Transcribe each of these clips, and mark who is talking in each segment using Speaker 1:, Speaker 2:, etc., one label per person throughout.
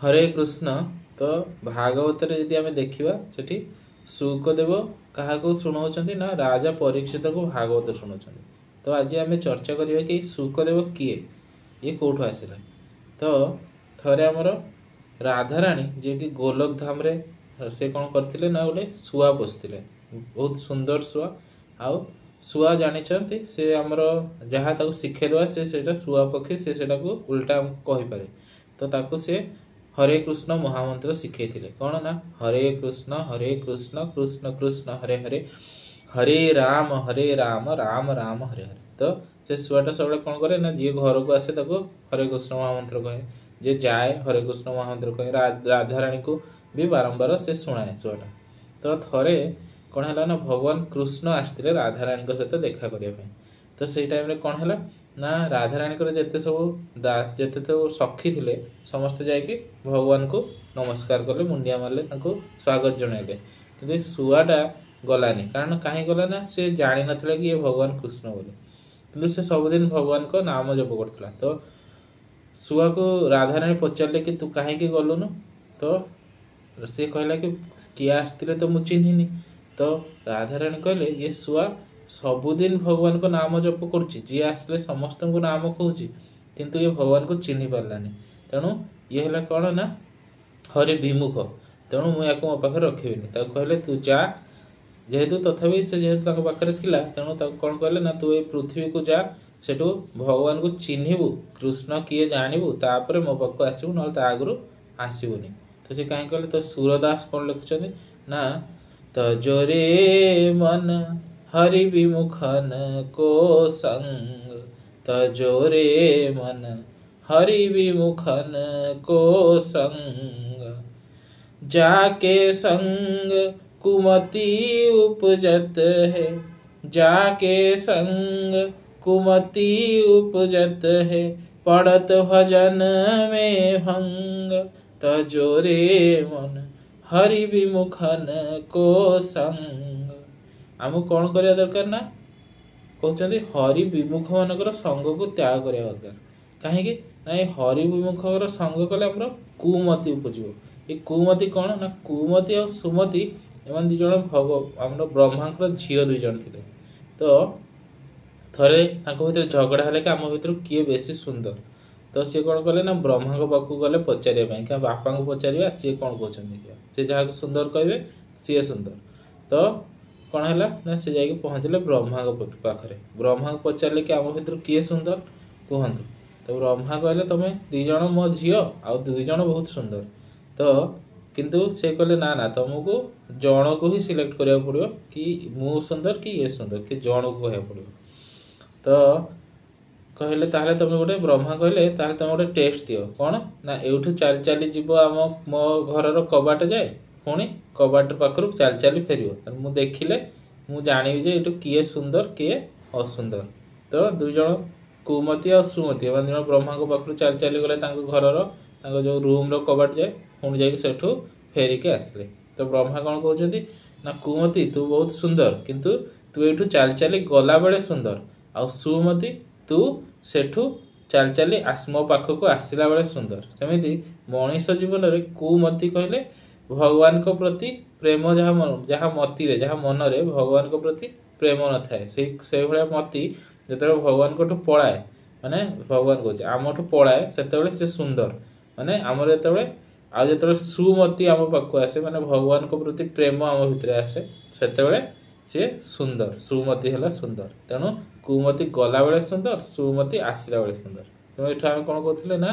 Speaker 1: ହରେ କୃଷ୍ଣ। ତ ଭାଗବତରେ ଯଦି ଆମେ ଦେଖିବା, ସେଠି ଶୁକଦେବ କାହାକୁ ଶୁଣାଉଛନ୍ତି ନା ରାଜା ପରୀକ୍ଷିତକୁ ଭାଗବତ ଶୁଣାଉଛନ୍ତି। ତ ଆଜି ଆମେ ଚର୍ଚ୍ଚା କରିବା କି ଶୁକଦେବ କିଏ, ଇଏ କେଉଁଠୁ ଆସିଲା। ତ ଥରେ ଆମର ରାଧାରାଣୀ ଯିଏକି ଗୋଲକ ଧାମରେ, ସେ କ'ଣ କରିଥିଲେ ନା ଗୋଟେ ଶୁଆ ପୋଷିଥିଲେ, ବହୁତ ସୁନ୍ଦର ଶୁଆ। ଆଉ ଶୁଆ ଜାଣିଛନ୍ତି, ସେ ଆମର ଯାହା ତାକୁ ଶିଖେଇଦେବା ସେ ସେଇଟା, ଶୁଆ ପକ୍ଷୀ, ସେ ସେଇଟାକୁ ଉଲ୍ଟା ଆମକୁ କହିପାରେ। ତ ତାକୁ ସେ ହରେ କୃଷ୍ଣ ମହାମନ୍ତ୍ର ଶିଖେଇଥିଲେ। କ'ଣ ନା ହରେ କୃଷ୍ଣ ହରେ କୃଷ୍ଣ କୃଷ୍ଣ କୃଷ୍ଣ ହରେ ହରେ, ହରେ ରାମ ହରେ ରାମ ରାମ ରାମ ହରେ ହରେ। ତ ସେ ଶୁଆଟା ସବୁବେଳେ କ'ଣ କରେ ନା ଯିଏ ଘରକୁ ଆସେ ତାକୁ ହରେ କୃଷ୍ଣ ମହାମନ୍ତ୍ର କହେ, ଯିଏ ଯାଏ ହରେ କୃଷ୍ଣ ମହାମନ୍ତ୍ର କହେ। ରାଧାରାଣୀକୁ ବି ବାରମ୍ବାର ସେ ଶୁଣାଏ ଶୁଆଟା। ତ ଥରେ କ'ଣ ହେଲା ନା ଭଗବାନ କୃଷ୍ଣ ଆସିଥିଲେ ରାଧାରାଣୀଙ୍କ ସହିତ ଦେଖା କରିବା ପାଇଁ। ତ ସେଇ ଟାଇମ୍ରେ କ'ଣ ହେଲା ନା ରାଧାରାଣୀଙ୍କର ଯେତେ ସବୁ ଦାସ, ଯେତେ ସବୁ ସଖୀ ଥିଲେ, ସମସ୍ତେ ଯାଇକି ଭଗବାନଙ୍କୁ ନମସ୍କାର କଲେ, ମୁଣ୍ଡିଆ ମାରିଲେ, ତାଙ୍କୁ ସ୍ୱାଗତ ଜଣାଇଲେ। କିନ୍ତୁ ଏ ଶୁଆଟା ଗଲାନି। କାରଣ କାହିଁ ଗଲା ନା ସେ ଜାଣିନଥିଲା କି ଇଏ ଭଗବାନ କୃଷ୍ଣ ବୋଲି। କିନ୍ତୁ ସେ ସବୁଦିନ ଭଗବାନଙ୍କ ନାମ ଜପ କରୁଥିଲା। ତ ଶୁଆକୁ ରାଧାରାଣୀ ପଚାରିଲେ କି ତୁ କାହିଁକି ଗଲୁନୁ? ତ ସେ କହିଲା କି କିଏ ଆସିଥିଲେ ତ ମୁଁ ଚିହ୍ନିନି। ତ ରାଧାରାଣୀ କହିଲେ, ଇଏ ଶୁଆ ସବୁଦିନ ଭଗବାନଙ୍କ ନାମ ଜପ କରୁଛି, ଯିଏ ଆସିଲେ ସମସ୍ତଙ୍କୁ ନାମ କହୁଛି, କିନ୍ତୁ ଇଏ ଭଗବାନଙ୍କୁ ଚିହ୍ନି ପାରିଲାନି। ତେଣୁ ଇଏ ହେଲା କ'ଣ ନା ହରି ବିମୁଖ, ତେଣୁ ମୁଁ ୟାକୁ ମୋ ପାଖରେ ରଖିବିନି। ତାକୁ କହିଲେ ତୁ ଯା। ଯେହେତୁ ତଥାପି ସେ ଯେହେତୁ ତାଙ୍କ ପାଖରେ ଥିଲା, ତେଣୁ ତାକୁ କ'ଣ କହିଲେ ନା ତୁ ଏ ପୃଥିବୀକୁ ଯା, ସେଠୁ ଭଗବାନଙ୍କୁ ଚିହ୍ନିବୁ, କୃଷ୍ଣ କିଏ ଜାଣିବୁ, ତାପରେ ମୋ ପାଖକୁ ଆସିବୁ, ନହେଲେ ତା ଆଗରୁ ଆସିବୁନି। ତ ସେ କାହିଁ କହିଲେ? ତ ସୁରଦାସ କ'ଣ ଲେଖୁଛନ୍ତି ନା ତ ଜୋରେ ମନ ହରି ବିମୁଖନ କୋ ସଙ୍ଗ, ତ ଜୋରେ ମନ ହରି ବିମୁଖନ କୋ ସଙ୍ଗ, जाके संग कुमति उपजत है, जाके संग कुमति उपजत है, पड़त भजन में भंग, तजोरे मन हरि विमुखन को संग। ଆମକୁ କ'ଣ କରିବା ଦରକାର ନା କହୁଛନ୍ତି ହରି ବିମୁଖ ମାନଙ୍କର ସଙ୍ଗକୁ ତ୍ୟାଗ କରିବା ଦରକାର। କାହିଁକି ନା ଏ ହରି ବିମୁଖର ସଙ୍ଗ କଲେ ଆମର କୁମତି ଉପଜିବ। ଏ କୁମତି କ'ଣ ନା କୁମତି ଆଉ ସୁମତି ଏମାନେ ଦୁଇ ଜଣ ଆମର ବ୍ରହ୍ମାଙ୍କର ଝିଅ ଦୁଇ ଜଣ ଥିଲେ। ତ ଥରେ ତାଙ୍କ ଭିତରେ ଝଗଡ଼ା ହେଲା କି ଆମ ଭିତରୁ କିଏ ବେଶୀ ସୁନ୍ଦର। ତ ସିଏ କ'ଣ କଲେ ନା ବ୍ରହ୍ମାଙ୍କ ପାଖକୁ ଗଲେ ପଚାରିବା ପାଇଁ କି ବାପାଙ୍କୁ ପଚାରିବା, ସିଏ କ'ଣ କହୁଛନ୍ତି ଦେଖିବା, ସେ ଯାହାକୁ ସୁନ୍ଦର କହିବେ ସିଏ ସୁନ୍ଦର। ତ କ'ଣ ହେଲା ନା ସେ ଯାଇକି ପହଞ୍ଚିଲେ ବ୍ରହ୍ମାଙ୍କ ପାଖରେ। ବ୍ରହ୍ମାଙ୍କୁ ପଚାରିଲେ କି ଆମ ଭିତରୁ କିଏ ସୁନ୍ଦର କୁହନ୍ତୁ। ତ ବ୍ରହ୍ମା କହିଲେ ତମେ ଦୁଇ ଜଣ ମୋ ଝିଅ ଆଉ ଦୁଇ ଜଣ ବହୁତ ସୁନ୍ଦର। ତ କିନ୍ତୁ ସେ କହିଲେ ନା ନା, ତମକୁ ଜଣକୁ ହିଁ ସିଲେକ୍ଟ କରିବାକୁ ପଡ଼ିବ, କି ମୁଁ ସୁନ୍ଦର କି ଇଏ ସୁନ୍ଦର, କି ଜଣକୁ କହିବାକୁ ପଡ଼ିବ। ତ କହିଲେ ତାହେଲେ ତମେ ଗୋଟେ, ବ୍ରହ୍ମା କହିଲେ ତାହେଲେ ତମେ ଗୋଟେ ଟେଷ୍ଟ ଦିଅ। କ'ଣ ନା ଏଇଠୁ ଚାଲି ଚାଲି ଯିବ ଆମ ମୋ ଘରର କବାଟ ଯାଏ, ପୁଣି କବାଟ ପାଖରୁ ଚାଲି ଚାଲି ଫେରିବ, ମୁଁ ଦେଖିଲେ ମୁଁ ଜାଣିବି ଯେ ଏଇଠୁ କିଏ ସୁନ୍ଦର କିଏ ଅସୁନ୍ଦର। ତ ଦୁଇ ଜଣ କୁମତି ଆଉ ସୁମତି ଏମାନେ ଜଣ ବ୍ରହ୍ମାଙ୍କ ପାଖରୁ ଚାଲି ଚାଲି ଗଲେ ତାଙ୍କ ଘରର ତାଙ୍କ ଯେଉଁ ରୁମ୍ର କବାଟ ଯାଏ, ପୁଣି ଯାଇକି ସେଠୁ ଫେରିକି ଆସିଲେ। ତ ବ୍ରହ୍ମା କ'ଣ କହୁଛନ୍ତି ନା କୁମତି ତୁ ବହୁତ ସୁନ୍ଦର, କିନ୍ତୁ ତୁ ଏଇଠୁ ଚାଲି ଚାଲି ଗଲାବେଳେ ସୁନ୍ଦର, ଆଉ ସୁମତି ତୁ ସେଠୁ ଚାଲି ଚାଲି ମୋ ପାଖକୁ ଆସିଲା ବେଳେ ସୁନ୍ଦର। ସେମିତି ମଣିଷ ଜୀବନରେ କୁମତି କହିଲେ ଭଗବାନଙ୍କ ପ୍ରତି ପ୍ରେମ, ଯାହା ମତିରେ ଯାହା ମନରେ ଭଗବାନଙ୍କ ପ୍ରତି ପ୍ରେମ ନଥାଏ, ସେଇ ସେଇଭଳିଆ ମତି ଯେତେବେଳେ ଭଗବାନଙ୍କଠୁ ପଳାଏ, ମାନେ ଭଗବାନ କହୁଛି ଆମଠୁ ପଳାଏ, ସେତେବେଳେ ସେ ସୁନ୍ଦର। ମାନେ ଆମର ଯେତେବେଳେ ଆଉ ଯେତେବେଳେ ସୁମତି ଆମ ପାଖକୁ ଆସେ, ମାନେ ଭଗବାନଙ୍କ ପ୍ରତି ପ୍ରେମ ଆମ ଭିତରେ ଆସେ, ସେତେବେଳେ ସିଏ ସୁନ୍ଦର। ସୁମତି ହେଲା ସୁନ୍ଦର। ତେଣୁ କୁମତି ଗଲାବେଳେ ସୁନ୍ଦର, ସୁମତି ଆସିଲା ବେଳେ ସୁନ୍ଦର। ତେଣୁ ଏଠୁ ଆମେ କ'ଣ କହୁଥିଲେ ନା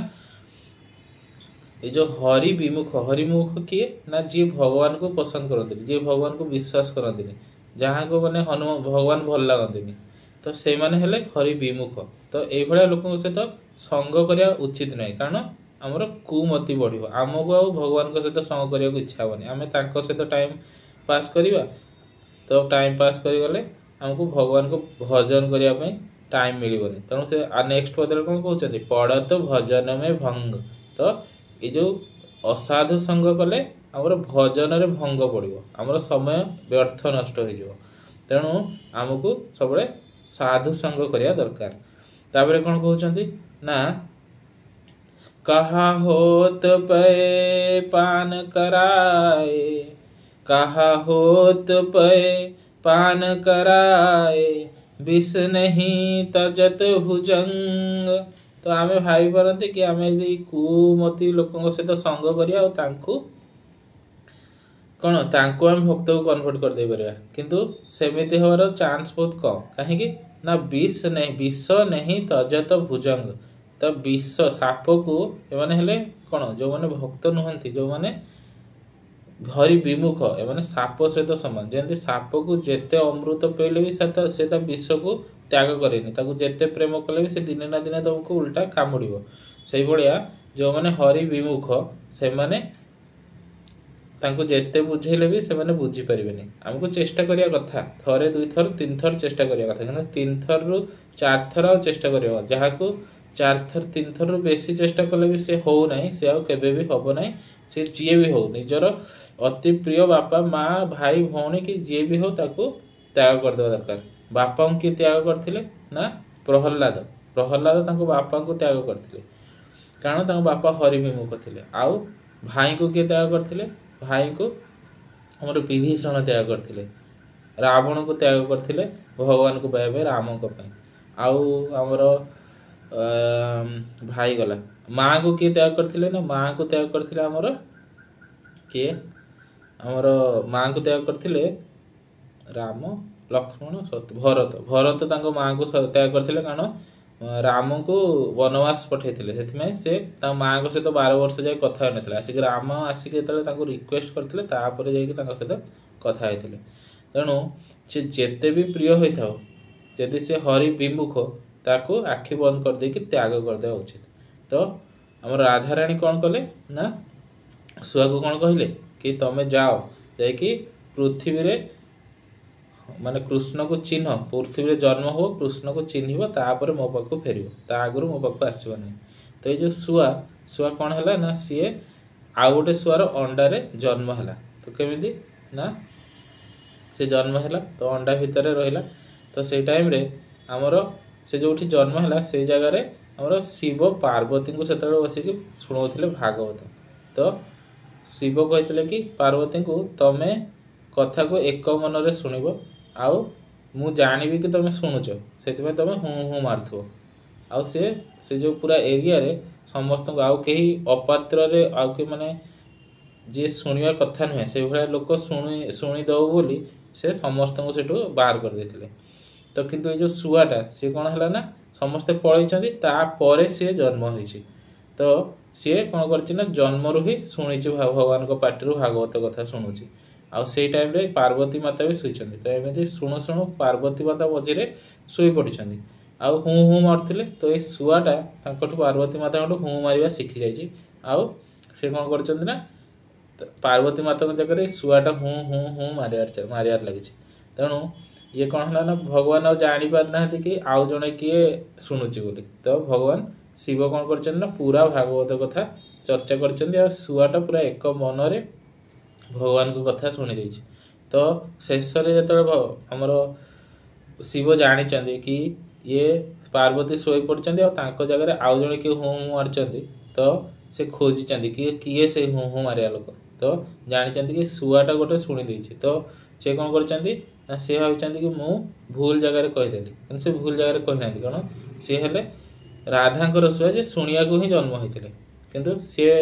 Speaker 1: ଏ ଯେଉଁ ହରି ବିମୁଖ, ହରିମୁଖ କିଏ ନା ଯିଏ ଭଗବାନଙ୍କୁ ପସନ୍ଦ କରନ୍ତିନି, ଯିଏ ଭଗବାନଙ୍କୁ ବିଶ୍ୱାସ କରନ୍ତିନି, ଯାହାକୁ ମାନେ ହନୁମାନ ଭଗବାନ ଭଲ ଲାଗନ୍ତିନି, ତ ସେଇମାନେ ହେଲେ ହରି ବିମୁଖ। ତ ଏଇଭଳିଆ ଲୋକଙ୍କ ସହିତ ସଙ୍ଗ କରିବା ଉଚିତ ନୁହେଁ, କାରଣ ଆମର କୁମତି ବଢ଼ିବ, ଆମକୁ ଆଉ ଭଗବାନଙ୍କ ସହିତ ସଙ୍ଗ କରିବାକୁ ଇଚ୍ଛା ହେବନି। ଆମେ ତାଙ୍କ ସହିତ ଟାଇମ୍ ପାସ୍ କରିବା, ତ ଟାଇମ୍ ପାସ୍ କରିଗଲେ ଆମକୁ ଭଗବାନଙ୍କୁ ଭଜନ କରିବା ପାଇଁ ଟାଇମ୍ ମିଳିବନି। ତେଣୁ ସେ ନେକ୍ସଟ ପଦରେ କ'ଣ କହୁଛନ୍ତି, ପଡ଼ତ ଭଜନ ମେ ଭଙ୍ଗ। ତ ଏ ଯେଉଁ ଅସାଧୁ ସଙ୍ଗ କଲେ ଆମର ଭଜନରେ ଭଙ୍ଗ ପଡ଼ିବ, ଆମର ସମୟ ବ୍ୟର୍ଥ ନଷ୍ଟ ହୋଇଯିବ। ତେଣୁ ଆମକୁ ସବୁବେଳେ ସାଧୁ ସଙ୍ଗ କରିବା ଦରକାର। ତାପରେ କ'ଣ କହୁଛନ୍ତି ନା कहा होत पए पान कराए, कहा होत पए पान कराए, विष नहीं तजत ଭୁଜଙ୍ଗ। ତ ଆମେ ଭାବିପାରନ୍ତି କି ଆମେ ଯଦି କୁମତି ଲୋକଙ୍କ ସହିତ ସଙ୍ଗ କରିବା ଆଉ ତାଙ୍କୁ କ'ଣ ତାଙ୍କୁ ଆମେ ଭକ୍ତକୁ କନଭର୍ଟ କରିଦେଇପାରିବା, କିନ୍ତୁ ସେମିତି ହେବାର ଚାନ୍ସ ବହୁତ କମ୍। କାହିଁକି ନା ବିଷ ନେଇ, ବିଷ ନେହି ତଜତ ଭୁଜଙ୍ଗ। ତ ବିଷ ସାପକୁ ଏମାନେ ହେଲେ କ'ଣ, ଯେଉଁମାନେ ଭକ୍ତ ନୁହନ୍ତି, ଯେଉଁମାନେ ହରି ବିମୁଖ, ଏମାନେ ସାପ ସହିତ ସମାନ। ଯେମିତି ସାପକୁ ଯେତେ ଅମୃତ ପିଇଲେ ବି ସେ ତା ବିଷକୁ ତ୍ୟାଗ କରେନି, ତାକୁ ଯେତେ ପ୍ରେମ କଲେ ବି ସେ ଦିନେ ନା ଦିନେ ତମକୁ ଉଲ୍ଟା କାମୁଡ଼ିବ। ସେଇଭଳିଆ ଯେଉଁମାନେ ହରି ବିମୁଖ, ସେମାନେ ତାଙ୍କୁ ଯେତେ ବୁଝେଇଲେ ବି ସେମାନେ ବୁଝିପାରିବେନି। ଆମକୁ ଚେଷ୍ଟା କରିବା କଥା, ଥରେ ଦୁଇଥର ତିନିଥର ଚେଷ୍ଟା କରିବା କଥା, କିନ୍ତୁ ତିନିଥରରୁ ଚାରିଥର ଆଉ ଚେଷ୍ଟା କରିବା, ଯାହାକୁ ଚାରିଥର ତିନିଥରରୁ ବେଶୀ ଚେଷ୍ଟା କଲେ ବି ସେ ହଉନାହିଁ, ସେ ଆଉ କେବେ ବି ହବ ନାହିଁ। ସେ ଯିଏ ବି ହଉ, ନିଜର ଅତି ପ୍ରିୟ ବାପା ମା ଭାଇ ଭଉଣୀ କି ଯିଏ ବି ହଉ, ତାକୁ ତ୍ୟାଗ କରିଦେବା ଦରକାର। ବାପାଙ୍କୁ କିଏ ତ୍ୟାଗ କରିଥିଲେ ନା ପ୍ରହ୍ଲାଦ। ପ୍ରହ୍ଲାଦ ତାଙ୍କ ବାପାଙ୍କୁ ତ୍ୟାଗ କରିଥିଲେ, କାରଣ ତାଙ୍କ ବାପା ହରି ବିମୁଖ ଥିଲେ। ଆଉ ଭାଇଙ୍କୁ କିଏ ତ୍ୟାଗ କରିଥିଲେ? ଭାଇଙ୍କୁ ଆମର ବିଭୀଷଣ ତ୍ୟାଗ କରିଥିଲେ। ରାବଣକୁ ତ୍ୟାଗ କରିଥିଲେ ଭଗବାନଙ୍କୁ ପାଇବା ପାଇଁ, ରାମଙ୍କ ପାଇଁ। ଆଉ ଆମର ଭାଇ ଗଲା। ମାଆଙ୍କୁ କିଏ ତ୍ୟାଗ କରିଥିଲେ ନା ମାଆଙ୍କୁ ତ୍ୟାଗ କରିଥିଲେ ଆମର କିଏ? ଆମର ମାଆଙ୍କୁ ତ୍ୟାଗ କରିଥିଲେ ରାମ, ଲକ୍ଷ୍ମଣ, ଭରତ। ଭରତ ତାଙ୍କ ମାଆଙ୍କୁ ତ୍ୟାଗ କରିଥିଲେ, କାରଣ ରାମଙ୍କୁ ବନବାସ ପଠେଇଥିଲେ, ସେଥିପାଇଁ ସେ ତାଙ୍କ ମାଆଙ୍କ ସହିତ 12 ବର୍ଷ ଯାଏ କଥା ହୋଇନଥିଲେ। ଆସିକି ରାମ ଆସିକି ଯେତେବେଳେ ତାଙ୍କୁ ରିକ୍ୱେଷ୍ଟ କରିଥିଲେ, ତାପରେ ଯାଇକି ତାଙ୍କ ସହିତ କଥା ହେଇଥିଲେ। ତେଣୁ ସେ ଯେତେ ବି ପ୍ରିୟ ହୋଇଥାଉ, ଯଦି ସେ ହରି ବିମୁଖ, ତାକୁ ଆଖି ବନ୍ଦ କରିଦେଇକି ତ୍ୟାଗ କରିଦେବା ଉଚିତ। ତ ଆମର ରାଧାରାଣୀ କ'ଣ କଲେ ନା ଶୁଆକୁ କ'ଣ କହିଲେ କି ତମେ ଯାଅ, ଯାଇକି ପୃଥିବୀରେ ମାନେ କୃଷ୍ଣକୁ ଚିହ୍ନ, ପୃଥିବୀରେ ଜନ୍ମ ହୁଅ, କୃଷ୍ଣକୁ ଚିହ୍ନିବ, ତାପରେ ମୋ ପାଖକୁ ଫେରିବ, ତା ଆଗରୁ ମୋ ପାଖକୁ ଆସିବ ନାହିଁ। ତ ଏଇ ଯେଉଁ ଶୁଆ, ଶୁଆ କ'ଣ ହେଲା ନା ସିଏ ଆଉ ଗୋଟେ ଶୁଆର ଅଣ୍ଡାରେ ଜନ୍ମ ହେଲା। ତ କେମିତି ନା ସେ ଜନ୍ମ ହେଲା ତ ଅଣ୍ଡା ଭିତରେ ରହିଲା। ତ ସେଇ ଟାଇମ୍ରେ ଆମର ସେ ଯେଉଁଠି ଜନ୍ମ ହେଲା ସେଇ ଜାଗାରେ ଆମର ଶିବ ପାର୍ବତୀଙ୍କୁ ସେତେବେଳେ ବସିକି ଶୁଣଉଥିଲେ ଭାଗବତ। ତ ଶିବ କହିଥିଲେ କି ପାର୍ବତୀଙ୍କୁ, ତମେ କଥାକୁ ଏକ ମନରେ ଶୁଣିବ, ଆଉ ମୁଁ ଜାଣିବି କି ତମେ ଶୁଣୁଛ, ସେଥିପାଇଁ ତମେ ହୁଁ ହୁଁ ମାରୁଥିବ। ଆଉ ସେ ଯେଉଁ ପୁରା ଏରିଆରେ ସମସ୍ତଙ୍କୁ, ଆଉ କେହି ଅପାତ୍ରରେ, ଆଉ କେହି ମାନେ ଯିଏ ଶୁଣିବା କଥା ନୁହେଁ ସେଇଭଳିଆ ଲୋକ ଶୁଣିଦେବ ବୋଲି ସେ ସମସ୍ତଙ୍କୁ ସେଠୁ ବାହାର କରିଦେଇଥିଲେ। ତ କିନ୍ତୁ ଏଇ ଯେଉଁ ଶୁଆଟା, ସିଏ କ'ଣ ହେଲା ନା ସମସ୍ତେ ପଳେଇଛନ୍ତି, ତାପରେ ସିଏ ଜନ୍ମ ହେଇଛି। ତ ସିଏ କ'ଣ କରିଛି ନା ଜନ୍ମରୁ ହିଁ ଶୁଣିଛି, ଭଗବାନଙ୍କ ପାଟିରୁ ଭାଗବତ କଥା ଶୁଣୁଛି। ଆଉ ସେଇ ଟାଇମ୍ରେ ପାର୍ବତୀ ମାତା ବି ଶୋଇଛନ୍ତି। ତ ଏମିତି ଶୁଣୁ ଶୁଣୁ ପାର୍ବତୀ ମାତା ମଝିରେ ଶୋଇ ପଡ଼ିଛନ୍ତି ଆଉ ହୁଁ ହୁଁ ମାରୁଥିଲେ। ତ ଏଇ ଶୁଆଟା ତାଙ୍କଠୁ, ପାର୍ବତୀ ମାତାଙ୍କଠୁ ହୁଁ ମାରିବା ଶିଖି ଯାଇଛି। ଆଉ ସେ କ'ଣ କରିଛନ୍ତି ନା ପାର୍ବତୀ ମାତାଙ୍କ ଜାଗାରେ ଶୁଆଟା ହୁଁ ହୁଁ ହୁଁ ମାରିବାର ଲାଗିଛି। ତେଣୁ ଇଏ କ'ଣ ହେଲା ନା ଭଗବାନ ଆଉ ଜାଣିପାରୁନାହାନ୍ତି କି ଆଉ ଜଣେ କିଏ ଶୁଣୁଛି ବୋଲି। ତ ଭଗବାନ ଶିବ କ'ଣ କରିଛନ୍ତି ନା ପୁରା ଭାଗବତ କଥା ଚର୍ଚ୍ଚା କରିଛନ୍ତି, ଆଉ ଶୁଆଟା ପୁରା ଏକ ମନରେ ଭଗବାନଙ୍କ କଥା ଶୁଣି ଦେଇଛି। ତ ଶେଷରେ ଯେତେବେଳେ ଆମର ଶିବ ଜାଣିଛନ୍ତି କି ଇଏ ପାର୍ବତୀ ଶୋଇ ପଡ଼ିଛନ୍ତି ଆଉ ତାଙ୍କ ଜାଗାରେ ଆଉ ଜଣେ କିଏ ହୁଁ ହୁଁ ମାରୁଛନ୍ତି, ତ ସେ ଖୋଜିଛନ୍ତି କି କିଏ ସେ ହୁଁ ହୁଁ ମାରିବା ଲୋକ। ତ ଜାଣିଛନ୍ତି କି ଶୁଆଟା ଗୋଟେ ଶୁଣି ଦେଇଛି। ତ ସେ କ'ଣ କରିଛନ୍ତି ନା ସେ ଭାବିଛନ୍ତି କି ମୁଁ ଭୁଲ ଜାଗାରେ କହିଦେଲି, କିନ୍ତୁ ସେ ଭୁଲ ଜାଗାରେ କହିନାହାନ୍ତି, କାରଣ ସିଏ ହେଲେ ରାଧାଙ୍କର ଶୁଆ, ଯେ ଶୁଣିବାକୁ ହିଁ ଜନ୍ମ ହେଇଥିଲେ। କିନ୍ତୁ ସିଏ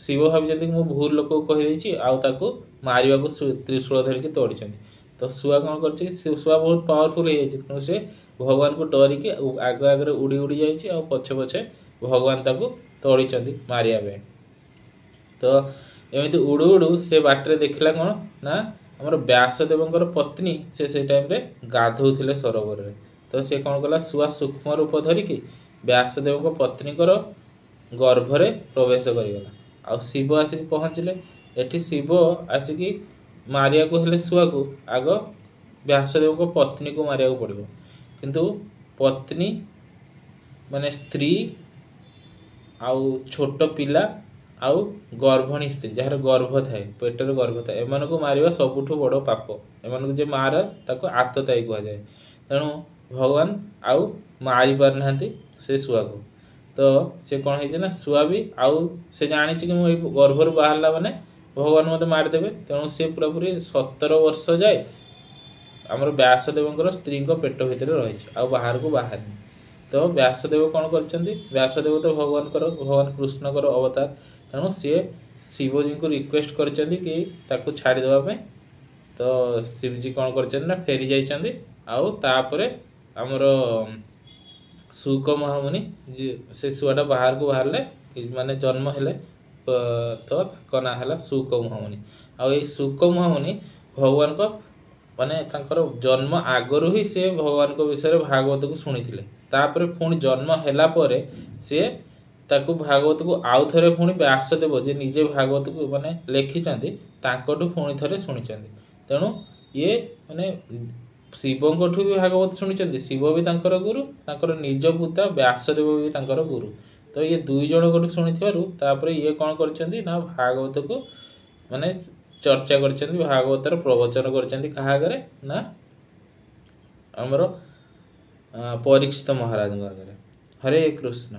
Speaker 1: ଶିବ ଭାବିଛନ୍ତି କି ମୁଁ ଭୁଲ ଲୋକକୁ କହିଦେଇଛି, ଆଉ ତାକୁ ମାରିବାକୁ ତ୍ରିଶୂଳ ଧରିକି ତଡ଼ିଛନ୍ତି। ତ ଶୁଆ କ'ଣ କରିଛି, ଶୁଆ ବହୁତ ପାୱାରଫୁଲ୍ ହେଇଯାଇଛି, ତେଣୁ ସେ ଭଗବାନଙ୍କୁ ଡରିକି ଆଗ ଆଗରେ ଉଡ଼ି ଉଡ଼ି ଯାଇଛି, ଆଉ ପଛେ ପଛେ ଭଗବାନ ତାକୁ ତଡ଼ିଛନ୍ତି ମାରିବା ପାଇଁ। ତ ଏମିତି ଉଡ଼ୁ ଉଡ଼ୁ ସେ ବାଟରେ ଦେଖିଲା କ'ଣ ନା ଆମର ବ୍ୟାସଦେବଙ୍କର ପତ୍ନୀ ସେ ସେଇ ଟାଇମ୍ରେ ଗାଧୋଉଥିଲେ ସରୋବରରେ। ତ ସେ କ'ଣ କଲା, ଶୁଆ ସୂକ୍ଷ୍ମ ରୂପ ଧରିକି ବ୍ୟାସଦେବଙ୍କ ପତ୍ନୀଙ୍କର ଗର୍ଭରେ ପ୍ରବେଶ କରିଗଲା। ଆଉ ଶିବ ଆସିକି ପହଞ୍ଚିଲେ। ଏଠି ଶିବ ଆସିକି ମାରିବାକୁ ହେଲେ ଶୁଆକୁ ଆଗ ବ୍ୟାସଦେବଙ୍କ ପତ୍ନୀକୁ ମାରିବାକୁ ପଡ଼ିବ, କିନ୍ତୁ ପତ୍ନୀ ମାନେ ସ୍ତ୍ରୀ ଆଉ ଛୋଟ ପିଲା ଆଉ ଗର୍ଭିଣୀ ସ୍ତ୍ରୀ, ଯାହାର ଗର୍ଭ ଥାଏ, ପେଟରେ ଗର୍ଭ ଥାଏ, ଏମାନଙ୍କୁ ମାରିବା ସବୁଠୁ ବଡ଼ ପାପ। ଏମାନଙ୍କୁ ଯେ ମାରେ ତାକୁ ଆତତାୟୀ କୁହାଯାଏ। ତେଣୁ ଭଗବାନ ଆଉ ମାରି ପାରୁନାହାନ୍ତି ସେ ଶୁଆକୁ। ତ ସେ କ'ଣ ହେଇଛି ନା ଶୁଆ ବି ଆଉ ସେ ଜାଣିଛି କି ମୁଁ ଏଇ ଗର୍ଭରୁ ବାହାରିଲା ମାନେ ଭଗବାନ ମୋତେ ମାରିଦେବେ। ତେଣୁ ସେ ପୁରାପୁରି 17 ବର୍ଷ ଯାଏ ଆମର ବ୍ୟାସଦେବଙ୍କର ସ୍ତ୍ରୀଙ୍କ ପେଟ ଭିତରେ ରହିଛି, ଆଉ ବାହାରକୁ ବାହାରିନି। ତ ବ୍ୟାସଦେବ କ'ଣ କରିଛନ୍ତି? ବ୍ୟାସଦେବ ତ ଭଗବାନଙ୍କର, ଭଗବାନ କୃଷ୍ଣଙ୍କର ଅବତାର। ତେଣୁ ସିଏ ଶିବଜୀଙ୍କୁ ରିକ୍ୱେଷ୍ଟ କରିଛନ୍ତି କି ତାକୁ ଛାଡ଼ିଦେବା ପାଇଁ। ତ ଶିବଜୀ କ'ଣ କରିଛନ୍ତି ନା ଫେରି ଯାଇଛନ୍ତି। ଆଉ ତାପରେ ଆମର ଶୁକ ମହାମୁନି, ସେ ଶୁଆଟା ବାହାରକୁ ବାହାରିଲେ, ମାନେ ଜନ୍ମ ହେଲେ, ତ ତାଙ୍କ ନାଁ ହେଲା ଶୁକ ମହାମୁନି। ଆଉ ଏଇ ଶୁକ ମହାମୁନି ଭଗବାନଙ୍କ ମାନେ ତାଙ୍କର ଜନ୍ମ ଆଗରୁ ହିଁ ସେ ଭଗବାନଙ୍କ ବିଷୟରେ ଭାଗବତକୁ ଶୁଣିଥିଲେ। ତାପରେ ପୁଣି ଜନ୍ମ ହେଲା ପରେ ସିଏ ତାକୁ ଭାଗବତକୁ ଆଉ ଥରେ ପୁଣି ବ୍ୟାସଦେବ ଯେ ନିଜେ ଭାଗବତକୁ ମାନେ ଲେଖିଛନ୍ତି ତାଙ୍କଠୁ ପୁଣି ଥରେ ଶୁଣିଛନ୍ତି। ତେଣୁ ଇଏ ମାନେ ଶିବଙ୍କଠୁ ବି ଭାଗବତ ଶୁଣିଛନ୍ତି, ଶିବ ବି ତାଙ୍କର ଗୁରୁ, ତାଙ୍କର ନିଜ ପୁତା ବ୍ୟାସଦେବ ବି ତାଙ୍କର ଗୁରୁ। ତ ଇଏ 2 ଜଣଙ୍କଠୁ ଶୁଣିଥିବାରୁ ତାପରେ ଇଏ କ'ଣ କରିଛନ୍ତି ନା ଭାଗବତକୁ ମାନେ ଚର୍ଚ୍ଚା କରିଛନ୍ତି, ଭାଗବତର ପ୍ରବଚନ କରିଛନ୍ତି। କାହା ଆଗରେ ନା ଆମର ପରୀକ୍ଷିତ ମହାରାଜଙ୍କ ଆଗରେ। ହରେ କୃଷ୍ଣ।